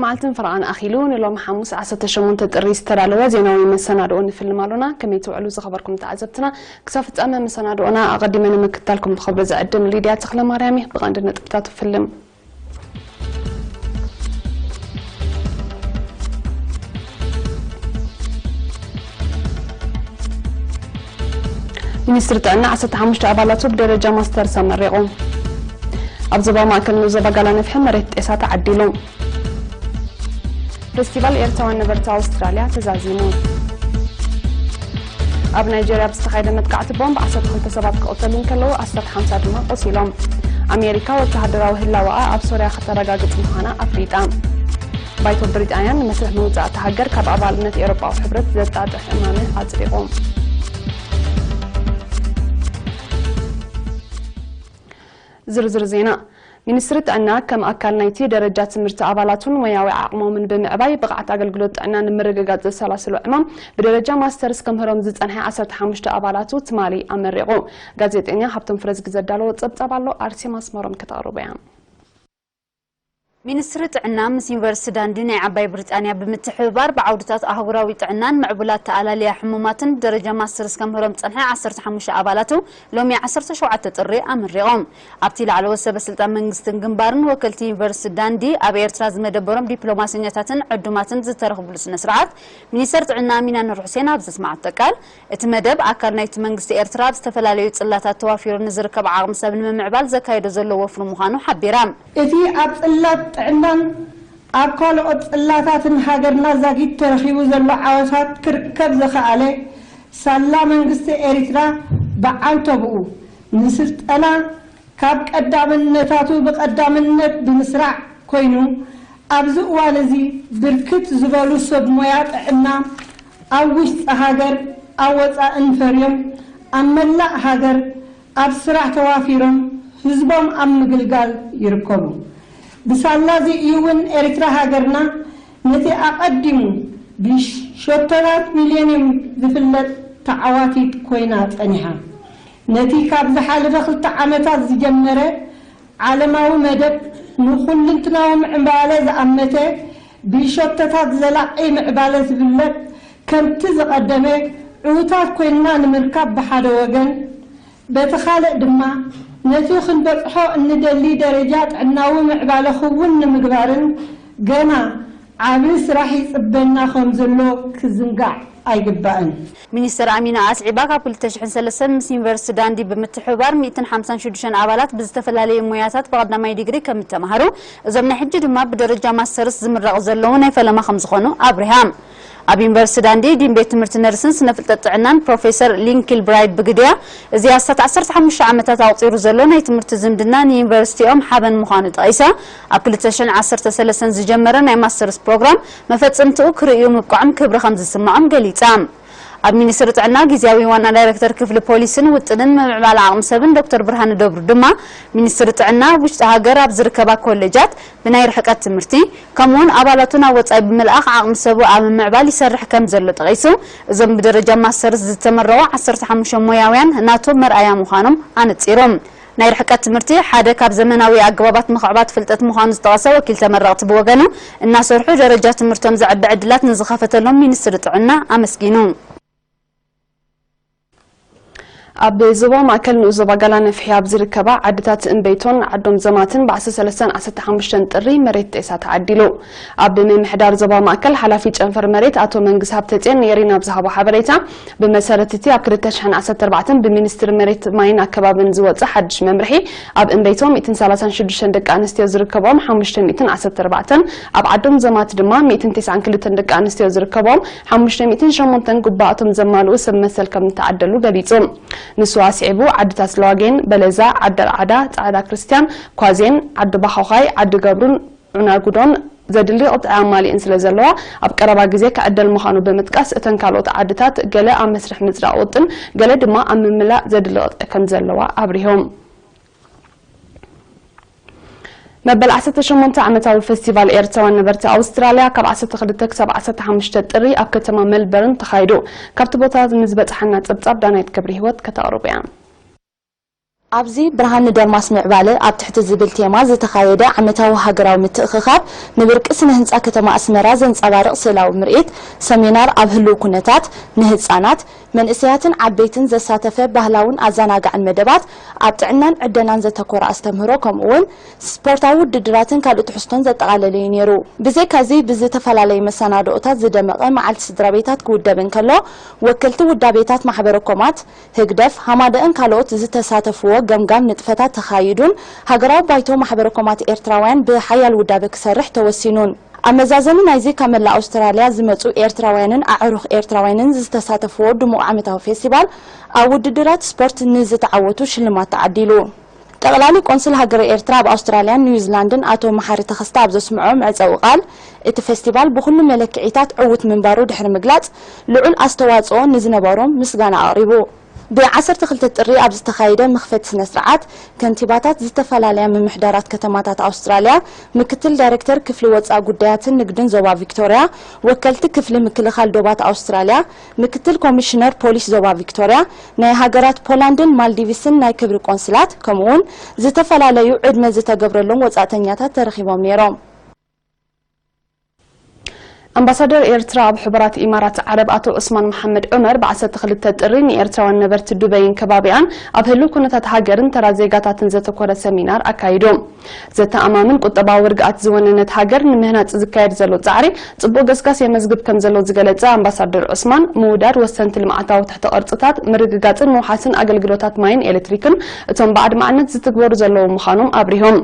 መዓልትን ፈረቓን ኣኺሉ ንሎሚ ሓሙስ ዓሰርተ ሸሞንተ ጥሪ ዝተዳለወ ዜናዊ መሰናድኦ ንፍልም ኣሎና። ከመይ ትውዕሉ ዝኸበርኩም ተዓዘብትና? ክሳብ ፍጻመ መሰናድኦና ኣቐዲመ ንምክትታልኩም ብኽብሪ ዝዕድም ሊድያ ተኽለ ማርያም እየ። ብቐንዲ ነጥብታቱ ፍልም። ሚኒስትሪ ጥዕና ዓሰርተ ሓሙሽተ ኣባላቱ ብደረጃ ማስተርስ ኣመሪቑ። ኣብ ዞባ ማእከል ንኡስ ዞባ ጋላ ነፍሒ መሬት ጤሳ ተዓዲሉ። ፌስቲቫል ኤርትራውያን ነበርቲ ኣውስትራልያ ተዛዚሙ። ኣብ ናይጀርያ ብዝተኻየደ መጥቃዕቲ ቦምብ ዓሰርተ ክልተ ሰባት ክቕተሉ እንከለዉ ዓሰርተ ሓምሳ ድማ ቆሲሎም። ኣሜሪካ ወተሃደራዊ ህላወኣ ኣብ ሶርያ ከተረጋግጽ ምዃና ኣፍሊጣ። ባይቶ ብሪጣንያ ንመስርሕ ምውጻእ እታ ሃገር ካብ ኣባልነት ኤውሮጳዊ ሕብረት ዘጣጥሕ እማመ ኣጽዲቑ። ዝርዝር ዜና። ሚኒስትሪ ጥዕና ከም ኣካል ናይቲ ደረጃ ትምህርቲ ኣባላቱን ሞያዊ ዓቕሞምን ብምዕባይ ብቕዓት ኣገልግሎት ጥዕና ንምርግጋጽ ዘሰላስሎ ዕማም ብደረጃ ማስተርስ ከምህሮም ዝጸንሐ ዓሰርተ ሓሙሽተ ኣባላቱ ትማሊ ኣመሪቑ። ጋዜጠኛ ሃብቶም ፍረዝጊ ዘዳለዎ ጸብጻብ ኣሎ፣ ኣርሴማ ኣስመሮም ከተቕርቦ እያ። ሚኒስትሪ ጥዕና ምስ ዩኒቨርሲቲ ዳንዲ ናይ ዓባይ ብሪጣንያ ብምትሕብባር ብዓውድታት ኣህጉራዊ ጥዕናን ምዕቡላት ተኣላልያ ሕሙማትን ብደረጃ ማስተርስ ከምህሮም ዝጸንሐ ዓሰርተ ሓሙሽተ ኣባላቱ ሎሚ ዓሰርተ ሸውዓተ ጥሪ ኣመሪቖም። ኣብቲ ላዕለዎት ሰበ ስልጣን መንግስትን ግንባርን ወከልቲ ዩኒቨርሲቲ ዳንዲ ኣብ ኤርትራ ዝመደበሮም ዲፕሎማሰኛታትን ዕዱማትን ዝተረኽብሉ ስነ ስርዓት ሚኒስተር ጥዕና ሚና ኑር ሑሴን ኣብ ዘስምዓቶ ቃል፣ እቲ መደብ ኣካል ናይቲ መንግስቲ ኤርትራ ኣብ ዝተፈላለዩ ጽላታት ተዋፊሩ ንዝርከብ ዓቕሚ ሰብ ንምምዕባል ዘካየዶ ዘሎ ወፍሪ ምዃኑ ሓቢራ። እቲ ኣብ ጽላት ጥዕናን ኣብ ካልኦት ጽላታትን ሃገርና ዛጊት ተረኺቡ ዘሎ ዓወታት ክርከብ ዝኸኣለ ሳላ መንግስቲ ኤርትራ ብዓንተብኡ ንስልጠና ካብ ቀዳምነታቱ ብቐዳምነት ብምስራዕ ኮይኑ፣ ኣብዚ እዋን እዚ ብርክት ዝበሉ ሰብ ሞያ ጥዕና ኣብ ውሽጢ ሃገር ኣብ ወጻእን ፈርዮም ኣብ መላእ ሃገር ኣብ ስራሕ ተዋፊሮም ህዝቦም ኣብ ምግልጋል ይርከቡ። ብሳላ እዚ እዩ እውን ኤርትራ ሃገርና ነቲ ኣቐዲሙ ብሸቶታት ሚልዮን ዝፍለጥ ተዓዋቲት ኮይና ጸኒሓ። ነቲ ካብ ዝሓለፈ ክልተ ዓመታት ዝጀመረ ዓለማዊ መደብ ንኹልንትናዊ ምዕባለ ዝኣመተ ብሸቶታት ዘላቒ ምዕባለ ዝፍለጥ ከምቲ ዝቐደመ ዕዉታት ኮይንና ንምርካብ ብሓደ ወገን፣ በቲ ካልእ ድማ ነቲ ክንበጽሖ እንደሊ ደረጃ ጥዕናዊ ምዕባለ ክውን ንምግባርን ገና ዓቢ ስራሕ ይጽበና ከም ዘሎ ክዝንጋዕ ኣይግባእን። ሚኒስተር ኣሚና ኣስዒባ፣ ካብ ክልተ ሽሕን ሰለስተን ምስ ዩኒቨርሲቲ ዳንዲ ብምትሕብባር ሚእትን ሓምሳን ሽዱሽተን ኣባላት ብዝተፈላለየ ሞያታት ብቐዳማይ ዲግሪ ከም እተማህሩ፣ እዞም ናይ ሕጂ ድማ ብደረጃ ማስተርስ ዝምረቑ ዘለዉ ናይ ፈለማ ከም ዝኾኑ ኣብሪሃ። ኣብ ዩኒቨርሲቲ ዳንዲ ዲን ቤት ትምህርቲ ነርስን ስነ ፍልጠት ጥዕናን ፕሮፌሰር ሊን ኪልብራይድ ብግድያ፣ እዚ ኣስታት ዓሰርተ ሓሙሽተ ዓመታት ኣቑጺሩ ዘሎ ናይ ትምህርቲ ዝምድና ንዩኒቨርሲቲኦም ሓበን ምዃኑ ጠቒሳ፣ ኣብ ክልተ ሽሕን ዓሰርተ ሰለስተን ዝጀመረ ናይ ማስተርስ ፕሮግራም መፈጸምትኡ ክርእዩ ምብቃዖም ክብሪ ከም ዝስምዖም ገሊጻ። ኣብ ሚኒስትሪ ጥዕና ግዝያዊ ዋና ዳይሬክተር ክፍሊ ፖሊስን ውጥንን ምምዕባል ዓቕሚ ሰብን ዶክተር ብርሃነ ደብሩ ድማ፣ ሚኒስትሪ ጥዕና ኣብ ውሽጢ ሃገር ኣብ ዝርከባ ኮሌጃት ብናይ ርሕቀት ትምህርቲ፣ ከምኡውን ኣባላቱ ናብ ወጻኢ ብምልኣኽ ዓቕሚ ሰቡ ኣብ ምምዕባል ይሰርሕ ከም ዘሎ ጠቒሱ፣ እዞም ብደረጃ ማስተርስ ዝተመረቑ ዓሰርተ ሓሙሽተ ሞያውያን ናቶም መርኣያ ምዃኖም ኣነጺሩ። ናይ ርሕቀት ትምህርቲ ሓደ ካብ ዘመናዊ ኣገባባት ምኽዕባት ፍልጠት ምዃኑ ዝጠቐሰ ወኪል ተመረቕቲ ብወገኑ፣ እናሰርሑ ደረጃ ትምህርቶም ዘዕቢ ዕድላት ንዝኸፈተሎም ሚኒስትሪ ጥዕና ኣመስጊኑ። ኣብ ዞባ ማእከል ንኡስ ዞባ ጋላ ነፍሒ ኣብ ዝርከባ ዓድታት እምበይቶን ዓዶም ዘማትን ብ ዓሰርተ ሰለስተን ዓሰርተ ሓሙሽተን ጥሪ መሬት ጤሳ ተዓዲሉ። ኣብ ምምሕዳር ዞባ ማእከል ሓላፊ ጨንፈር መሬት ኣቶ መንግስሃብ ተጼን ንኤሪና ኣብ ዝሃቦ ሓበሬታ፣ ብመሰረት እቲ ኣብ ክልተ ሽሕን ዓሰርተ ኣርባዕተን ብሚኒስትሪ መሬት ማይን ኣከባብን ዝወጸ ሓድሽ መምርሒ፣ ኣብ እምበይቶም ሚእትን ሰላሳን ሽዱሽተን ደቂ ኣንስትዮ ዝርከብኦም ሓሙሽተ ሚእትን ዓሰርተ ኣርባዕተን፣ ኣብ ዓዶም ዘማት ድማ ሚእትን ተስዓን ክልተን ደቂ ኣንስትዮ ዝርከብኦም ሓሙሽተ ሚእትን ሸሞንተን ግቡኣቶም ዘማልኡ ሰብ መሰል ከም ዝተዓደሉ ገሊጹ። ንሱ ኣስዒቡ፣ ዓድታት ለዋጌን፣ በለዛ፣ ዓዲ ኣርዓዳ፣ ጻዕዳ ክርስትያን፣ ኳዜን፣ ዓዲ ባኾኻይ፣ ዓዲ ገብሩን ዑናጉዶን ዘድሊ ቅጥዒ ኣማሊእን ስለ ዘለዋ፣ ኣብ ቀረባ ግዜ ክዕደል ምዃኑ ብምጥቃስ፣ እተን ካልኦት ዓድታት ገለ ኣብ መስርሕ ምጽዳቕ ውጥን፣ ገለ ድማ ኣብ ምምላእ ዘድሊ ቅጥዒ ከም ዘለዋ ኣብሪሆም። መበል ዓሰርተ ሸሞንተ ዓመታዊ ፈስቲቫል ኤርትራውያን ነበርቲ ኣውስትራልያ ካብ ዓሰርተ ክልተ ክሳብ ዓሰርተ ሓሙሽተ ጥሪ ኣብ ከተማ ሜልበርን ተኻይዱ። ካብቲ ቦታ ንዝበጽሓና ጸብጻብ ዳናይት ገብረ ህይወት ከተቕርቡ እያ። ኣብዚ ብርሃን ንደርማስ ምዕባለ ኣብ ትሕቲ ዝብል ቴማ ዝተኻየደ ዓመታዊ ሃገራዊ ምትእኽኻብ ንብርቂ ስነ ህንጻ ከተማ ኣስመራ ዘንጸባርቕ ስእላዊ ምርኢት፣ ሰሚናር ኣብ ህልው ኩነታት፣ ንህጻናት፣ መንእሰያትን ዓበይትን ዘሳተፈ ባህላውን ኣዘናጋዕን መደባት፣ ኣብ ጥዕናን ዕደናን ዘተኮረ ኣስተምህሮ፣ ከምኡ'ውን ስፖርታዊ ውድድራትን ካልእ ትሕዝቶን ዘጠቓለለ እዩ ነይሩ። ብዘይካዚ፣ ብዝተፈላለየ መሰናድኦታት ዝደመቐ መዓልቲ ስድራ ቤታት ክውደብ እንከሎ፣ ወከልቲ ውዳቤታት ማሕበረ ኮማት፣ ህግደፍ፣ ሃማደእን ካልኦት ዝተሳተፍዎ ገምጋም ንጥፈታት ተኻይዱን፣ ሃገራዊ ባይቶ ማሕበረ ኮማት ኤርትራውያን ብሓያል ውዳበ ክሰርሕ ተወሲኑን። ኣብ መዛዘሚ ናይዚ ካብ መላእ ኣውስትራልያ ዝመጹ ኤርትራውያንን ኣዕሩኽ ኤርትራውያንን ዝተሳተፍዎ ድሙቕ ዓመታዊ ፌስቲቫል፣ ኣብ ውድድራት ስፖርት ንዝተዓወቱ ሽልማት ተዓዲሉ። ጠቕላሊ ቆንስል ሃገረ ኤርትራ ኣብ ኣውስትራልያን ኒውዚላንድን ኣቶ መሓሪ ተኸስተ ኣብ ዘስምዖ መዕጸዊ ቃል፣ እቲ ፌስቲቫል ብኹሉ መለክዒታት ዕዉት ምንባሩ ድሕሪ ምግላጽ፣ ልዑል ኣስተዋጽኦ ንዝነበሮም ምስጋና ኣቕሪቡ። ብ ዓሰርተ ክልተ ጥሪ ኣብ ዝተኻየደ መኽፈቲ ስነ ስርዓት፣ ከንቲባታት ዝተፈላለያ ምምሕዳራት ከተማታት ኣውስትራልያ፣ ምክትል ዳይሬክተር ክፍሊ ወጻኢ ጉዳያትን ንግድን ዞባ ቪክቶርያ፣ ወከልቲ ክፍሊ ምክልኻል ዶባት ኣውስትራልያ፣ ምክትል ኮሚሽነር ፖሊስ ዞባ ቪክቶርያ፣ ናይ ሃገራት ፖላንድን ማልዲቭስን ናይ ክብሪ ቆንስላት፣ ከምኡ'ውን ዝተፈላለዩ ዕድመ ዝተገብረሎም ወጻእተኛታት ተረኺቦም ነይሮም። ኣምባሳደር ኤርትራ ኣብ ሕቡራት ኢማራት ዓረብ ኣቶ ዑስማን መሓመድ ዑመር ብ ዓሰርተ ክልተ ጥሪ ንኤርትራውያን ነበርቲ ዱበይን ከባቢኣን ኣብ ህልው ኩነታት ሃገርን ተራ ዜጋታትን ዘተኮረ ሰሚናር ኣካይዱ። ዘተኣማምን ቁጠባዊ ርግኣት ዝወነነት ሃገር ንምህናጽ ዝካየድ ዘሎ ጻዕሪ ጽቡቕ ገስጋስ የመዝግብ ከም ዘሎ ዝገለጸ ኣምባሳደር ዑስማን፣ ምውዳድ ወሰንቲ ልምዓታዊ ትሕተ ቅርጽታት፣ ምርግጋጽን ምውሓስን ኣገልግሎታት ማይን ኤሌክትሪክን እቶም ብኣድማዕነት ዝትግበሩ ዘለዉ ምዃኖም ኣብሪሆም።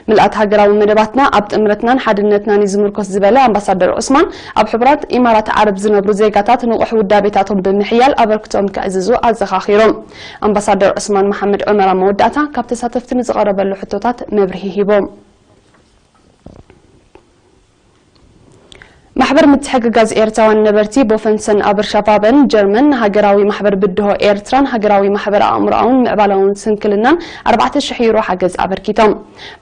ምልኣት ሃገራዊ መደባትና ኣብ ጥምረትናን ሓድነትናን እዩ ዝምርኮስ ዝበለ ኣምባሳደር ዑስማን፣ ኣብ ሕቡራት ኢማራት ዓረብ ዝነብሩ ዜጋታት ንቑሕ ውዳቤታቶም ብምሕያል ኣበርክቶኦም ከዕዝዙ ኣዘኻኺሮም። ኣምባሳደር ዑስማን መሓመድ ዑመር ኣብ መወዳእታ ካብ ተሳተፍቲ ንዝቐረበሉ ሕቶታት መብርሂ ሂቦም። ማሕበር ምትሕግጋዝ ኤርትራውያን ነበርቲ ቦፈንሰን ኣብ ርሻቫበን ጀርመን ንሃገራዊ ማሕበር ብድሆ ኤርትራን ሃገራዊ ማሕበር ኣእምሮኣውን ምዕባላውን ስንክልናን ኣርባዕተ ሽሕ ዩሮ ሓገዝ ኣበርኪቶም።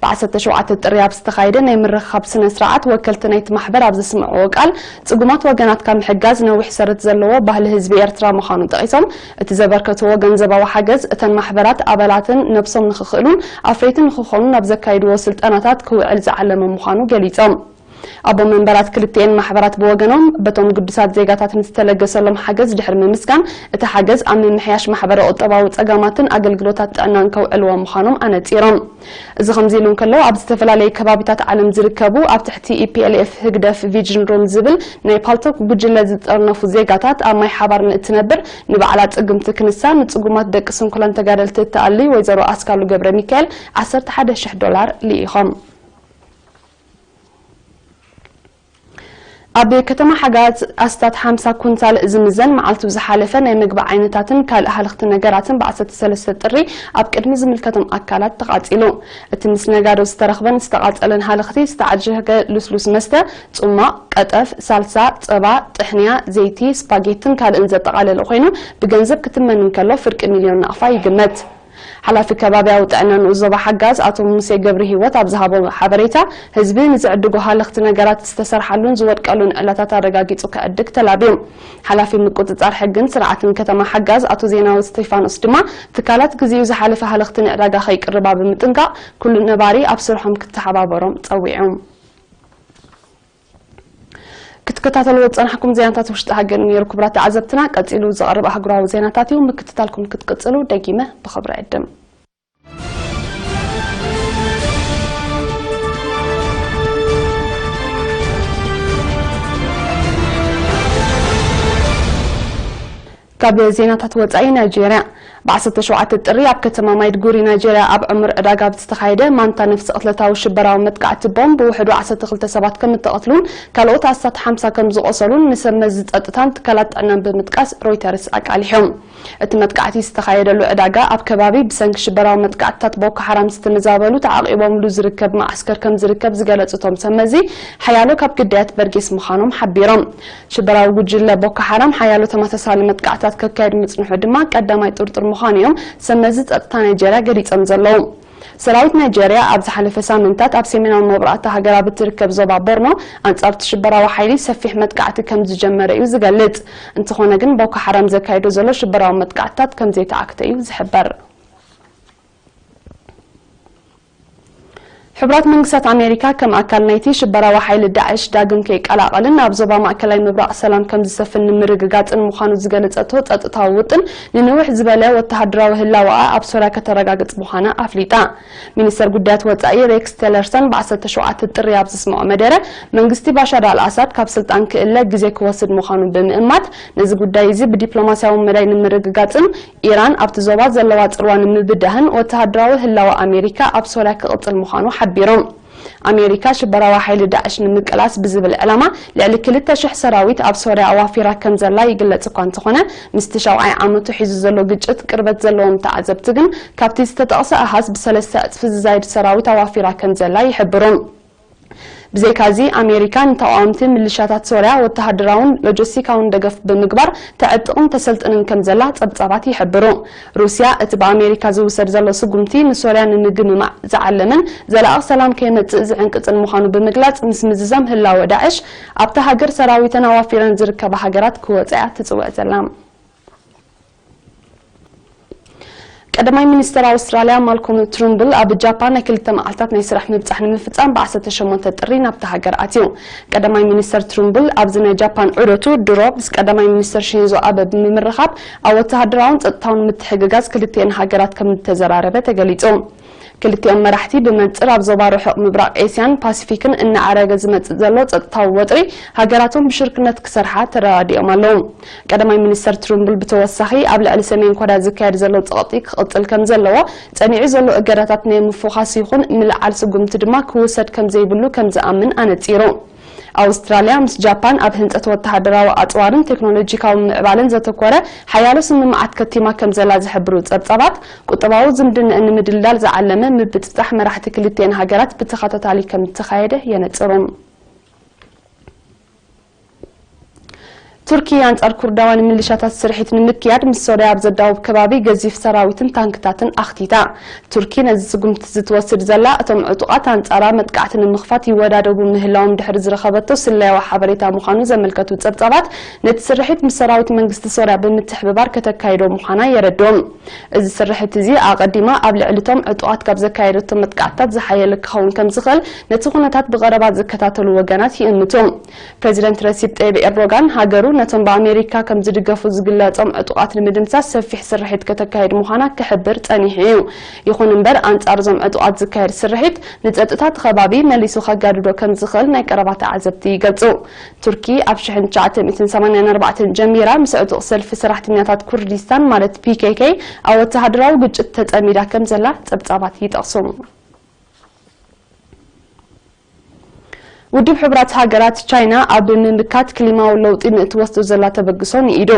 ብ ዓሰርተ ሸውዓተ ጥሪ ኣብ ዝተኻየደ ናይ ምርኽኻብ ስነ ስርዓት፣ ወከልቲ ናይቲ ማሕበር ኣብ ዘስምዕዎ ቃል፣ ጽጉማት ወገናት ካብ ምሕጋዝ ነዊሕ ሰረት ዘለዎ ባህሊ ህዝቢ ኤርትራ ምዃኑ ጠቒሶም፣ እቲ ዘበርከትዎ ገንዘባዊ ሓገዝ እተን ማሕበራት ኣባላትን ነብሶም ንኽኽእሉን ኣፍረይቲ ንኽኾኑን ኣብ ዘካይድዎ ስልጠናታት ክውዕል ዝዓለመ ምዃኑ ገሊጾም። ኣቦ መንበራት ክልቲኤን ማሕበራት ብወገኖም፣ በቶም ግዱሳት ዜጋታት ንዝተለገሰሎም ሓገዝ ድሕሪ ምምስጋን፣ እቲ ሓገዝ ኣብ ምምሕያሽ ማሕበረ ቁጠባዊ ጸገማትን ኣገልግሎታት ጥዕናን ከውዕልዎ ምዃኖም ኣነጺሮም። እዚ ከምዚ ኢሉ እንከሎ፣ ኣብ ዝተፈላለዩ ከባቢታት ዓለም ዝርከቡ ኣብ ትሕቲ ኢ ፒ ኤል ኤፍ ህግደፍ ቪጅን ሩም ዝብል ናይ ፓልቶክ ጉጅለ ዝጠርነፉ ዜጋታት፣ ኣብ ማይ ሓባር ንእትነብር ንባዕላ ጽግምቲ ክንሳ፣ ንጽጉማት ደቂ ስንኩላን ተጋደልቲ እትኣሊ ወይዘሮ ኣስካሉ ገብረ ሚካኤል ዓሰርተ ሓደ ሽሕ ዶላር ልኢኾም። ኣብ ከተማ ሓጋዝ ኣስታት ሓምሳ ኩንታል ዝምዘን መዓልቱ ዝሓለፈ ናይ ምግቢ ዓይነታትን ካልእ ሃለኽቲ ነገራትን ብ ዓሰርተ ሰለስተ ጥሪ ኣብ ቅድሚ ዝምልከቶም ኣካላት ተቓጺሉ። እቲ ምስ ነጋዶ ዝተረኽበን ዝተቓጸለን ሃለኽቲ ዝተዓሸገ ልስሉስ መስተ፣ ጽሟቕ፣ ቀጠፍ፣ ሳልሳ፣ ጸባ፣ ጥሕንያ፣ ዘይቲ፣ ስፓጌትን ካልእን ዘጠቓለለ ኮይኑ፣ ብገንዘብ ክትመን እንከሎ ፍርቂ ሚልዮን ናቕፋ ይግመት። ሓላፊ ከባብያዊ ጥዕና ንኡስ ዞባ ሓጋዝ ኣቶ ሙሴ ገብረሂወት ኣብ ዝሃቦ ሓበሬታ፣ ህዝቢ ንዝዕድጎ ሃለኽቲ ነገራት ዝተሰርሓሉን ዝወድቀሉን ዕላታት ኣረጋጊጹ ክዕድግ ተላብዩ። ሓላፊ ምቁጽጻር ሕግን ስርዓትን ከተማ ሓጋዝ ኣቶ ዜናዊ ስቴፋኖስ ድማ፣ ትካላት ግዚኡ ዝሓለፈ ሃለኽቲ ንዕዳጋ ከይቅርባ ብምጥንቃቕ፣ ኩሉ ነባሪ ኣብ ስርሖም ክተሓባበሮም ጸዊዑ። ክትከታተልዎ ዝጸናሕኩም ዜናታት ውሽጢ ሃገር ነይሩ። ክቡራት ተዓዘብትና፣ ቀጺሉ ዝቐርብ ኣህጉራዊ ዜናታት እዩ። ምክትታልኩም ክትቅጽሉ ደጊመ ብኽብሪ ዕድም። ካብ ዜናታት ወጻኢ፣ ናይጄርያ። ብ ዓሰርተ ሸውዓተ ጥሪ ኣብ ከተማ ማይድጉሪ ናይጄርያ ኣብ ዕሙር ዕዳጋ ብዝተኻየደ ማንታ ነፍሲ ቅትለታዊ ሽበራዊ መጥቃዕቲ ቦምብ ብውሕዱ ዓሰርተ ክልተ ሰባት ከም እተቐትሉን ካልኦት ኣስታት ሓምሳ ከም ዝቖሰሉን ንሰብ መዚ ጸጥታን ትካላት ጥዕናን ብምጥቃስ ሮይተርስ ኣቃሊሖም። እቲ መጥቃዕቲ ዝተኻየደሉ ዕዳጋ ኣብ ከባቢ ብሰንኪ ሽበራዊ መጥቃዕትታት ቦኮ ሓራም ዝተመዛበሉ ተዓቂቦምሉ ዝርከብ መዓስከር ከም ዝርከብ ዝገለጹ እቶም ሰብ መዚ፣ ሓያሎ ካብ ግዳያት በርጌስ ምዃኖም ሓቢሮም። ሽበራዊ ጉጅለ ቦኮ ሓራም ሓያሎ ተመሳሳሊ መጥቃዕትታት ከካየድ ምጽንሑ ድማ ቀዳማይ ጥርጡር ምዃኑ እዮም ሰብ መዚ ጸጥታ ናይጀርያ ገሊጾም ዘለዉ። ሰራዊት ናይጀርያ ኣብ ዝሓለፈ ሳምንታት ኣብ ሰሜናዊ ምብራቕ እታ ሃገር ኣብ እትርከብ ዞባ ቦርኖ ኣንጻር እቲ ሽበራዊ ሓይሊ ሰፊሕ መጥቃዕቲ ከም ዝጀመረ እዩ ዝገልጽ። እንተኾነ ግን ቦኮ ሓራም ዘካይዶ ዘሎ ሽበራዊ መጥቃዕትታት ከም ዘይተኣክተ እዩ ዝሕበር። ሕቡራት መንግስታት ኣሜሪካ ከም ኣካል ናይቲ ሽበራዊ ሓይሊ ዳዕሽ ዳግም ከይቀላቐልን ኣብ ዞባ ማእከላይ ምብራቕ ሰላም ከም ዝሰፍን ንምርግጋጽን ምዃኑ ዝገለጸቶ ጸጥታዊ ውጥን ንንውሕ ዝበለ ወተሃደራዊ ህላወኣ ኣብ ሶርያ ከተረጋግጽ ምዃና ኣፍሊጣ። ሚኒስተር ጉዳያት ወጻኢ ሬክስ ቴለርሰን ብ ዓሰርተ ሸውዓተ ጥሪ ኣብ ዘስምዖ መደረ፣ መንግስቲ ባሻር ኣልኣሳድ ካብ ስልጣን ክእለ ግዜ ክወስድ ምዃኑ ብምእማት፣ ነዚ ጉዳይ እዚ ብዲፕሎማስያዊ መዳይ ንምርግጋጽን ኢራን ኣብቲ ዞባ ዘለዋ ጽልዋ ንምብዳህን ወተሃደራዊ ህላወ ኣሜሪካ ኣብ ሶርያ ክቕጽል ምዃኑ ሓቢሮም። ኣሜሪካ ሽበራዊ ሓይሊ ዳዕሽ ንምቅላስ ብዝብል ዕላማ ልዕሊ ክልተ ሽሕ ሰራዊት ኣብ ሶርያ ኣዋፊራ ከም ዘላ ይግለጽ እኳ እንተኾነ፣ ምስቲ ሻውዓይ ዓመቱ ሒዙ ዘሎ ግጭት ቅርበት ዘለዎም ተዓዘብቲ ግን፣ ካብቲ ዝተጠቕሰ ኣሃዝ ብሰለስተ ዕጽፊ ዝዛይድ ሰራዊት ኣዋፊራ ከም ዘላ ይሕብሩ። ብዘይካዚ፣ ኣሜሪካ ንተቓወምቲ ምልሻታት ሶርያ ወተሃደራውን ሎጂስቲካውን ደገፍ ብምግባር ተዕጥቕን ተሰልጥንን ከም ዘላ ጸብጻባት ይሕብሩ። ሩስያ፣ እቲ ብኣሜሪካ ዝውሰድ ዘሎ ስጉምቲ ንሶርያ ንምግምማዕ ዝዓለመን ዘላቒ ሰላም ከይመጽእ ዝዕንቅጽን ምዃኑ ብምግላጽ፣ ምስ ምዝዛም ህላወ ዳዕሽ ኣብታ ሃገር ሰራዊተን ኣዋፊረን ዝርከባ ሃገራት ክወጻያ ትጽውዕ ዘላ። ቀዳማይ ሚኒስተር ኣውስትራልያ ማልኮም ትሩምብል ኣብ ጃፓን ናይ ክልተ መዓልታት ናይ ስራሕ ምብጻሕ ንምፍጻም ብ ዓሰርተ ሸሞንተ ጥሪ ናብታ ሃገር ኣትዩ። ቀዳማይ ሚኒስተር ትሩምብል ኣብዚ ናይ ጃፓን ዑደቱ ድሮ ምስ ቀዳማይ ሚኒስተር ሺንዞ ኣበ ብምምርኻብ ኣብ ወተሃደራውን ጸጥታውን ምትሕግጋዝ ክልቲኤን ሃገራት ከም ዝተዘራረበ ተገሊጹ። ክልቲኦም መራሕቲ ብመንጽር ኣብ ዞባ ርሑቕ ምብራቕ ኤስያን ፓሲፊክን እናዓረገ ዝመጽእ ዘሎ ጸጥታዊ ወጥሪ ሃገራቶም ብሽርክነት ክሰርሓ ተረዳዲኦም ኣለዉ። ቀዳማይ ሚኒስተር ትሩምብል ብተወሳኺ ኣብ ልዕሊ ሰሜን ኮርያ ዝካየድ ዘሎ ጸቕጢ ክቕጽል ከም ዘለዎ፣ ጸኒዑ ዘሎ እገዳታት ናይ ምፍዃስ ይኹን ምልዓል ስጉምቲ ድማ ክውሰድ ከም ዘይብሉ ከም ዝኣምን ኣነጺሩ። ኣውስትራልያ ምስ ጃፓን ኣብ ህንጸት ወተሃደራዊ ኣጽዋርን ቴክኖሎጂካዊ ምዕባለን ዘተኮረ ሓያሎ ስምምዓት ከቲማ ከም ዘላ ዝሕብሩ ጸብጻባት፣ ቁጠባዊ ዝምድናኣን ንምድልዳል ዝዓለመ ምብጽጻሕ መራሕቲ ክልቲኤን ሃገራት ብተኸታታሊ ከም እተኻየደ የነጽሩ። ቱርኪ ኣንጻር ኩርዳውያን ምልሻታት ስርሒት ንምክያድ ምስ ሶርያ ኣብ ዘዳውብ ከባቢ ገዚፍ ሰራዊትን ታንክታትን ኣኽቲታ። ቱርኪ ነዚ ስጉምቲ ዝትወስድ ዘላ፣ እቶም ዕጡቓት ኣንጻራ መጥቃዕቲ ንምኽፋት ይወዳደቡ ምህላዎም ድሕሪ ዝረኸበቶ ስለያዊ ሓበሬታ ምዃኑ ዘመልከቱ ጸብጻባት፣ ነቲ ስርሒት ምስ ሰራዊት መንግስቲ ሶርያ ብምትሕብባር ከተካይዶ ምዃና የረድኡ። እዚ ስርሒት እዚ ኣቐዲማ ኣብ ልዕሊ እቶም ዕጡቓት ካብ ዘካየደቶ መጥቃዕትታት ዝሓየለ ክኸውን ከም ዝኽእል ነቲ ኩነታት ብቐረባ ዝከታተሉ ወገናት ይእምቱ። ፕረዚደንት ረሲፕ ጠይብ ኤርዶጋን፣ ሃገሩ ነቶም ብኣሜሪካ ከም ዝድገፉ ዝግለጾም ዕጡቓት ንምድምሳስ ሰፊሕ ስርሒት ከተካይድ ምዃና ክሕብር ጸኒሑ እዩ። ይኹን እምበር፣ ኣንጻር እዞም ዕጡቓት ዝካየድ ስርሒት ንጸጥታ እቲ ከባቢ መሊሱ ከጋድዶ ከም ዝኽእል ናይ ቀረባ ተዓዘብቲ ይገልጹ። ቱርኪ ኣብ ሽሕን ትሽዓተ ሚእትን ሰማንያን ኣርባዕተን ጀሚራ ምስ ዕጡቕ ሰልፊ ሰራሕተኛታት ኩርዲስታን ማለት ፒ ኬ ኬ ኣብ ወተሃደራዊ ግጭት ተጸሚዳ ከም ዘላ ጸብጻባት ይጠቕሱ። ውድብ ሕቡራት ሃገራት፣ ቻይና ኣብ ምምካት ክሊማዊ ለውጢ ንእትወስዶ ዘላ ተበግሶ ንኢዱ።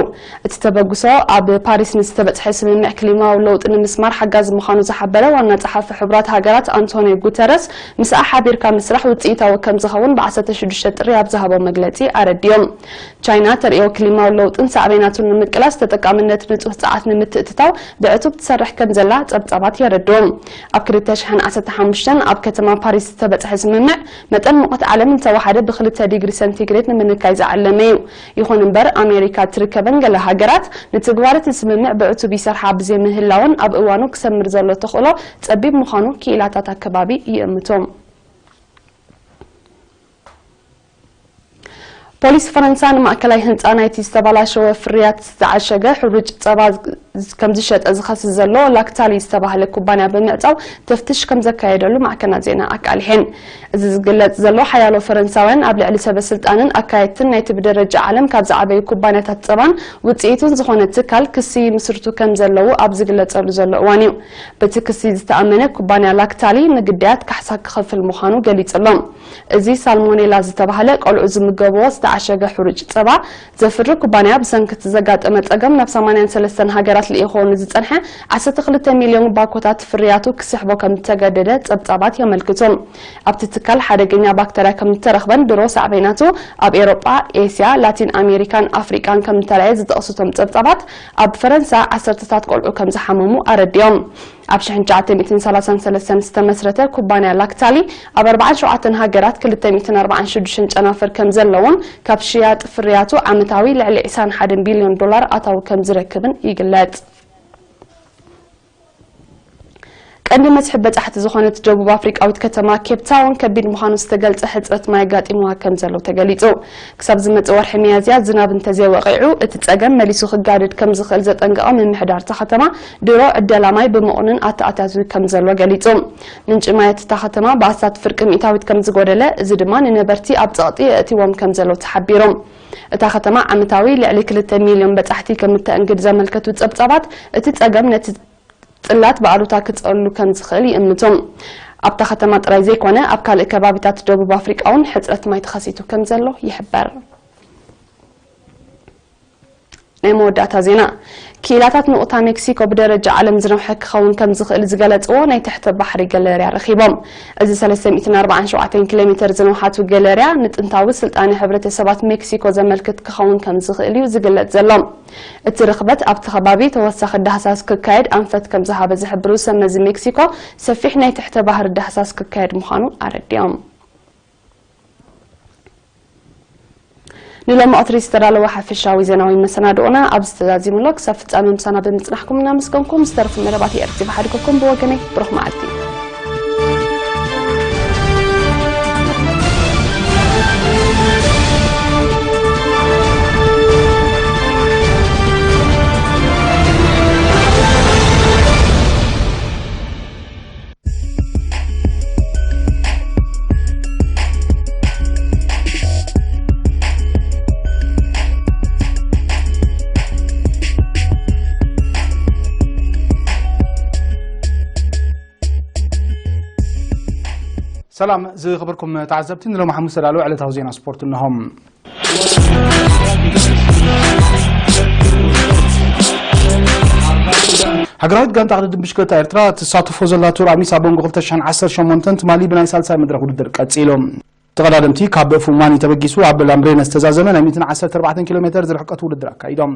እቲ ተበግሶ ኣብ ፓሪስ ንዝተበጽሐ ስምምዕ ክሊማዊ ለውጢ ንምስማር ሓጋዚ ምዃኑ ዝሓበረ ዋና ጸሓፊ ሕቡራት ሃገራት ኣንቶኒዮ ጉተረስ፣ ምስኣ ሓቢርካ ምስራሕ ውጽኢታዊ ከም ዝኸውን ብ ዓሰርተ ሽዱሽተ ጥሪ ኣብ ዝሃቦ መግለጺ ኣረዲኦም። ቻይና ተርእዮ ክሊማዊ ለውጥን ሳዕቤናቱን ንምቅላስ፣ ተጠቃምነት ንጹህ ጸዓት ንምትእትታው ብዕቱብ ትሰርሕ ከም ዘላ ጸብጻባት የረድኡ። ኣብ ክልተ ሽሕን ዓሰርተ ሓሙሽተን ኣብ ከተማ ፓሪስ ዝተበጽሐ ስምምዕ፣ መጠን ሙቐት ዓለም እንተወሓደ ብክልተ ዲግሪ ሰንቲግሬድ ንምንካይ ዝዓለመ እዩ። ይኹን እምበር፣ ኣሜሪካ እትርከበን ገለ ሃገራት ንትግባረ እቲ ስምምዕ ብዕቱብ ይሰርሓ ብዘይምህላወን፣ ኣብ እዋኑ ክሰምር ዘሎ ተኽእሎ ጸቢብ ምዃኑ ክኢላታት ኣከባቢ ይእምቱ። ፖሊስ ፈረንሳ ንማእከላይ ህንጻ ናይቲ ዝተበላሸወ ፍርያት ዝተዓሸገ ሕሩጭ ጸባ ከም ዝሸጠ ዝኸስስ ዘሎ ላክታሊ ዝተባህለ ኩባንያ ብምዕጻው ተፍትሽ ከም ዘካየደሉ ማዕከናት ዜና ኣቃሊሐን። እዚ ዝግለጽ ዘሎ፣ ሓያሎ ፈረንሳውያን ኣብ ልዕሊ ሰበ ስልጣንን ኣካየድትን ናይቲ ብደረጃ ዓለም ካብ ዝዓበዩ ኩባንያታት ጸባን ውጽኢቱን ዝኾነ ትካል ክሲ ይምስርቱ ከም ዘለዉ ኣብ ዝግለጸሉ ዘሎ እዋን እዩ። በቲ ክሲ ዝተኣመነ ኩባንያ ላክታሊ ንግዳያት ካሕሳ ክኸፍል ምዃኑ ገሊጹ ኣሎ። እዚ ሳልሞኔላ ዝተባህለ ቆልዑ ዝምገብዎ ዝተዓሸገ ሕሩጭ ጸባ ዘፍሪ ኩባንያ፣ ብሰንኪ እቲ ዘጋጠመ ጸገም ናብ ሰማንያን ሰለስተን ሃገራት ልኢኾ ንዝጸንሐ ዓሰርተ ክልተ ሚልዮን ባኮታት ፍርያቱ ክስሕቦ ከም ዝተገደደ ጸብጻባት የመልክቱ። ኣብቲ ትካል ሓደገኛ ባክተርያ ከም ዝተረኽበን ድሮ ሳዕቤናቱ ኣብ ኤውሮጳ፣ ኤስያ፣ ላቲን ኣሜሪካን ኣፍሪቃን ከም ዝተራእየ ዝጠቕሱ እቶም ጸብጻባት፣ ኣብ ፈረንሳ ዓሰርተታት ቆልዑ ከም ዝሓመሙ ኣረዲኦም። ኣብ ሽሕን ትሽዓተ ሚእትን ሰላሳን ሰለስተን ዝተመስረተ ኩባንያ ላክታሊ፣ ኣብ ኣርባዓን ሸውዓተን ሃገራት ክልተ ሚእትን ኣርባዓን ሽዱሽተን ጨናፍር ከም ዘለዎን፣ ካብ ሽያጥ ፍርያቱ ዓመታዊ ልዕሊ ዕስራን ሓደን ቢልዮን ዶላር ኣታዊ ከም ዝረክብን ይግለጽ። ቀንዲ መስሕብ በጻሕቲ ዝኾነት ደቡብ ኣፍሪቃዊት ከተማ ኬፕ ታውን ከቢድ ምዃኑ ዝተገልጸ ሕጽረት ማይ ኣጋጢምዋ ከም ዘሎ ተገሊጹ። ክሳብ ዝመጽእ ወርሒ ሚያዝያ ዝናብ እንተዘይወቒዑ፣ እቲ ጸገም መሊሱ ክጋደድ ከም ዝኽእል ዘጠንቀቐ ምምሕዳር እታ ከተማ፣ ድሮ ዕደላ ማይ ብምቑንን ኣተኣታትዩ ከም ዘሎ ገሊጹ። ምንጪ ማያት እታ ከተማ ብኣስታት ፍርቂ ሚእታዊት ከም ዝጎደለ፣ እዚ ድማ ንነበርቲ ኣብ ጸቕጢ የእትዎም ከም ዘሎ ተሓቢሩ። እታ ከተማ ዓመታዊ ልዕሊ ክልተ ሚልዮን በጻሕቲ ከም እተእንግድ ዘመልከቱ ጸብጻባት፣ እቲ ጸገም ነቲ ጽላት ብኣሉታ ክጸሉ ከም ዝኽእል ይእምቱ። ኣብታ ከተማ ጥራይ ዘይኮነ፣ ኣብ ካልእ ከባቢታት ደቡብ ኣፍሪቃ እውን ሕጽረት ማይ ተኸሲቱ ከም ዘሎ ይሕበር። ናይ መወዳእታ ዜና። ክኢላታት ንቑታ ሜክሲኮ ብደረጃ ዓለም ዝነውሐ ክኸውን ከም ዝኽእል ዝገለጽዎ ናይ ትሕተ ባሕሪ ገለርያ ረኺቦም። እዚ ሰለስተ ሚእትን ኣርባዓን ሸውዓተን ኪሎ ሜተር ዝነውሓቱ ገለርያ፣ ንጥንታዊ ስልጣነ ሕብረተሰባት ሜክሲኮ ዘመልክት ክኸውን ከም ዝኽእል እዩ ዝግለጽ ዘሎ። እቲ ርኽበት ኣብቲ ከባቢ ተወሳኺ ዳህሳስ ክካየድ ኣንፈት ከም ዝሃበ ዝሕብሩ ሰብ መዚ ሜክሲኮ፣ ሰፊሕ ናይ ትሕተ ባህሪ ዳህሳስ ክካየድ ምዃኑ ኣረዲኦም። ንሎሚ ቀትሪ ዝተዳለወ ሓፈሻዊ ዜናዊ መሰናድኦና ኣብዚ ተዛዚሙ ኣሎ። ክሳብ ፍጻመ ምሳና ብምጽናሕኩም እናመስገንኩም፣ ዝተረፉ መደባት የዕርቲፍ ሓድገኩም። ብወገነይ ብሩኽ መዓልቲ። ሰላም ዝኸበርኩም ተዓዘብቲ፣ ንሎሚ ሓሙስ ዝተዳለወ ዕለታዊ ዜና ስፖርት እነሆም። ሃገራዊት ጋንታ ቅድድም ብሽክለታ ኤርትራ ትሳተፎ ዘላ ቱር ኣሚስ ኣብ መንጎ ክልተ ሽሕን ዓሰርተ ሸሞንተን ትማሊ ብናይ ሳልሳይ መድረኽ ውድድር ቀጺሉ። ተቐዳደምቲ ካብ ፉማኒ ተበጊሱ ኣብ ላምብሬነ ዝተዛዘመ ናይ ሚእትን ዓሰርተ ኣርባዕተን ኪሎ ሜተር ዝርሕቀት ውድድር ኣካይዶም።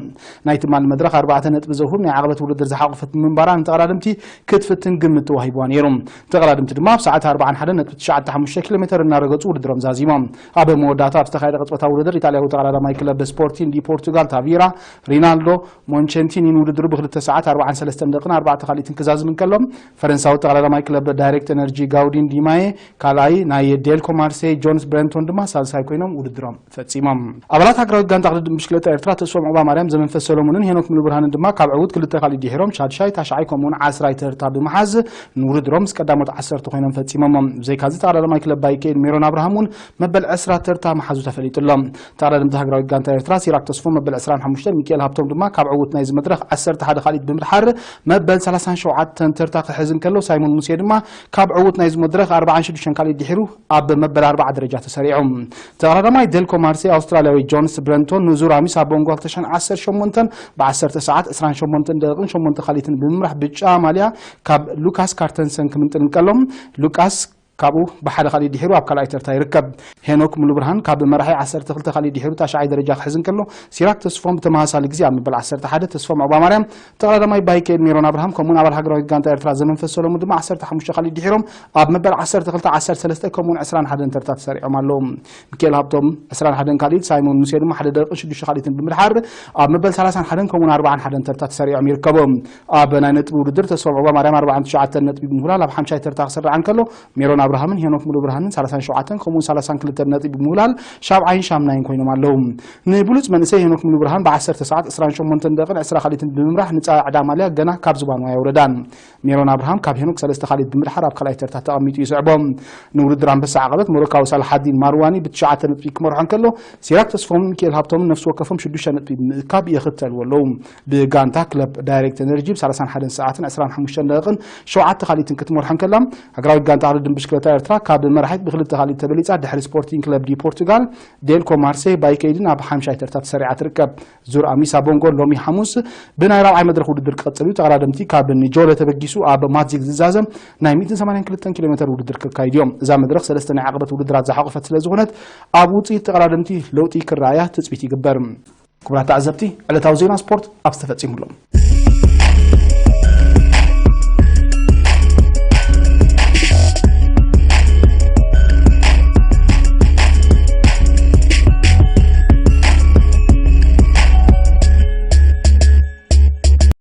ናይ ትማሊ መድረኽ ኣርባዕተ ነጥቢ ዘውህብ ናይ ዓቕበት ውድድር ዝሓቖፈት ብምንባራ፣ ንተቐዳደምቲ ክትፍትን ግምት ተዋሂብዋ ነይሩ። ተቐዳደምቲ ድማ ኣብ ሰዓት ኣርባዓን ሓደን ነጥቢ ትሽዓተ ሓሙሽተ ኪሎ ሜተር እናረገጹ ውድድሮም ዛዚሞም። ኣብ መወዳእታ ኣብ ዝተኻየደ ቅጽበታዊ ውድድር፣ ኢጣልያዊ ተቐዳዳማይ ክለብ ስፖርቲን ዲ ፖርቱጋል ታቪራ ሪናልዶ ሞንቸንቲኒ ንውድድሩ ብክልተ ሰዓት ኣርባዓን ሰለስተን ደቂቕን ኣርባዕተ ካልኢትን ክዛዝም እንከሎ፣ ፈረንሳዊ ተቐዳዳማይ ክለብ ዳይሬክት ኤነርጂ ጋውዲን ዲማየ ካልኣይ፣ ናይ ዴልኮ ማርሴይ ጆንስ ብረንቶን ድማ ሳልሳይ ኮይኖም ውድድሮም ፈጺሞም። ኣባላት ሃገራዊት ጋንታ ቅድድም ብሽክለታ ኤርትራ ተስፎም ዑቕባማርያም፣ ዘመንፈስ ሰሎሙንን ሄኖክ ሙሉብርሃንን ድማ ካብ ዕዉት ክልተ ካልኢት ድሒሮም ሻድሻይ፣ ታሽዓይ ከምኡውን ዓስራይ ተርታ ብምሓዝ ንውድድሮም ምስ ቀዳሞት ዓሰርተ ኮይኖም ፈጺሞሞም። ብዘይካዚ ተቐዳዳማይ ክለብ ባይከኤል ሜሮን ኣብርሃም እውን መበል ዕስራ ተርታ ምሓዙ ተፈሊጡ ኣሎ። ተቐዳደምቲ ሃገራዊት ጋንታ ኤርትራ ሲራክ ተስፎም መበል ዕስራን ሓሙሽተን፣ ሚካኤል ሃብቶም ድማ ካብ ዕዉት ናይዚ መድረኽ ዓሰርተ ሓደ ካልኢት ብምድሓር መበል ሰላሳን ሸውዓተን ተርታ ክሕዝ እንከሎ፣ ሳይሞን ሙሴ ድማ ካብ ዕዉት ናይዚ መድረኽ ኣርባዓን ሽዱሽተን ካልኢት ድሒሩ ኣብ መበል ኣርብዓ ደረጃ ተሰሪዑ። ተቐዳዳማይ ዴልኮ ማርሴይ ኣውስትራልያዊ ጆንስ ብረንቶን ንዙር ኣሚስ ኣብ መንጎ ክልተ ሽሕን ዓሰርተ ሸሞንተን ብዓሰርተ ሰዓት ዕስራን ሸሞንተን ደቂቕን ሸሞንተ ካልኢትን ብምምራሕ ብጫ ማልያ ካብ ሉካስ ካርተንሰን ክምንጥል እንከሎ፣ ሉካስ ካብኡ ብሓደ ካልኢት ድሒሩ ኣብ ካልኣይ ተርታ ይርከብ። ሄኖክ ሙሉብርሃን ካብ መራሒ ዓሰርተ ክልተ ካልኢት ድሒሩ ታሽዓይ ደረጃ ክሕዝ እንከሎ፣ ሲራክ ተስፎም ብተመሳሳሊ ግዜ ኣብ መበል ዓሰርተ ሓደ፣ ተስፎም ዑቕባማርያም፣ ተቐዳዳማይ ባይከኤል ሜሮን ኣብርሃም፣ ከምኡውን ኣባል ሃገራዊት ጋንታ ኤርትራ ዘመንፈስ ሰሎሙን ድማ ዓሰርተ ሓሙሽተ ካልኢት ድሒሮም ኣብ መበል ዓሰርተ ክልተ፣ ዓሰርተ ሰለስተ ከምኡውን ዕስራን ሓደን ተርታ ተሰሪዖም ኣለዉ። ሚካኤል ሃብቶም ዕስራን ሓደን ካልኢት፣ ሳይሞን ሙሴ ድማ ሓደ ደቂቕን ሽዱሽተ ካልኢትን ብምድሓር ኣብ መበል ሰላሳን ሓደን ከምኡውን ኣርባዓን ሓደን ተርታ ተሰሪዖም ይርከቡ። ኣብ ናይ ነጥቢ ውድድር ተስፎም ዑቕባማርያም ኣርባዓን ትሽዓተን ነጥቢ ብምውላል ኣብ ሓምሻይ ተርታ ክስራዕ እንከሎ፣ ሜሮን ኣብርሃምን ሄኖክ ሙሉብርሃንን ሰላሳን ሸውዓተን ከምኡውን ሰላሳን ክልተን ነጥቢ ብምውላል ሻብዓይን ሻምናይን ኮይኖም ኣለዉ። ንብሉጽ መንእሰይ ሄኖክ ሙሉብርሃን ብዓሰርተ ሰዓት ዕስራን ሸሞንተን ደቂቕን ዕስራ ካልኢትን ብምምራሕ ንጻዕዳ ማልያ ገና ካብ ዝባኑ ኣየውረዳን። ሜሮን ኣብርሃም ካብ ሄኖክ ሰለስተ ካልኢት ብምድሓር ኣብ ካልኣይ ተርታ ተቐሚጡ ይስዕቦ። ንውድድር ኣንበሳ ዓቐበት ሞሮካዊ ሳልሓዲን ማርዋኒ ብትሽዓተ ነጥቢ ክመርሖ እንከሎ፣ ሲራክ ተስፎምን ሚካኤል ሃብቶምን ነፍሲ ወከፎም ሽዱሽተ ነጥቢ ብምእካብ ይኽተልዎ ኣለዉ። ብጋንታ ክለብ ዳይሬክት ኤነርጂ ብ ሰላሳን ሓደን ሰዓትን ዕስራን ሓሙሽተን ደቂቕን ሸውዓተ ካልኢትን ክትመርሖ እንከላ፣ ሃገራዊት ጋንታ ቅድድም ብሽክለታ ኤርትራ ካብ መራሒት ብክልተ ካልኢት ተበሊጻ ድሕሪ ስፖርቲንግ ክለብ ዲ ፖርቱጋል፣ ዴልኮ ማርሴይ ባይከይድን ኣብ ሓምሻይ ተርታ ተሰሪዓ ትርከብ። ዙር ኣሚሳ ቦንጎ ሎሚ ሓሙስ ብናይ ራብዓይ መድረኽ ውድድር ክቐጽል እዩ። ተቐዳደምቲ ካብ ኒጆለ ተበጊሱ ኣብ ማትዚግ ዝዛዘም ናይ ሚእትን ሰማንያን ክልተን ኪሎ ሜተር ውድድር ክካይድ እዮም። እዛ መድረኽ ሰለስተ ናይ ዓቐበት ውድድራት ዝሓቖፈት ስለ ዝኾነት፣ ኣብ ውጽኢት ተቐዳደምቲ ለውጢ ክረኣያ ትጽቢት ይግበር። ክቡራት ተዓዘብቲ፣ ዕለታዊ ዜና ስፖርት ኣብዚ ተፈጺሙ ኣሎ።